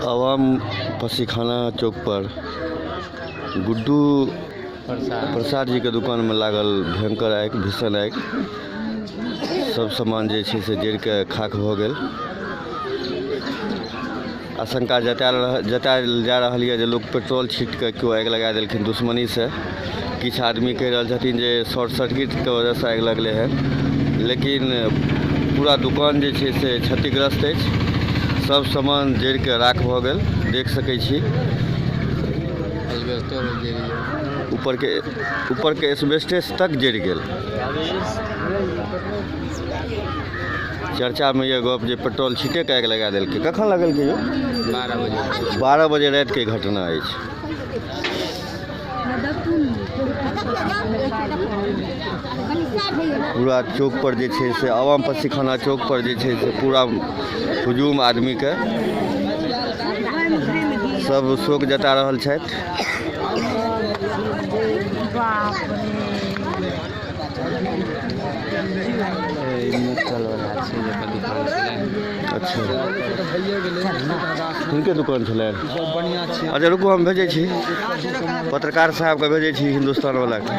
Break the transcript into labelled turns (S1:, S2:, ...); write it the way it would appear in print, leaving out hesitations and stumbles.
S1: आवाम पसीखाना चौक पर गुड्डू प्रसाद जी के दुकान में लागल भयंकर आगि, भीषण आगि। सब सामान जे छै से जरि के खाक भऽ गेल। आशंका जतायल जा रहल यऽ जे लोक पेट्रोल छीट के केओ आगि लगा देलखिन दुश्मनी से। किछु आदमी कहि रहल छथिन जे शॉर्ट सर्किट के वजह से आगि लगलै हन, लेकिन पूरा दुकान जे छै से क्षतिग्रस्त अछि। सब सामान जरि के राख भऽ गेल, देख सकै छी। ऊपर के एस्बेस्टस तक जरि गेल। चर्चा में यह गप जे पेट्रोल छीटे के आगि लगा देलकै। कखन लगलकै यौ?
S2: 12 बजे।
S1: 12 बजे राति के घटना अछि। पूरा चौक पर जे छै से आवाम पसीखाना चौक पर जे छै से पूरा हुजूम आदमी के सब शोक जता रहल छथि। अच्छा, हुनके दुकान छलै। अच्छा रुकू, हम भेजै छी पत्रकार साहबके, भेजै छी हिन्दुस्तान वालाके।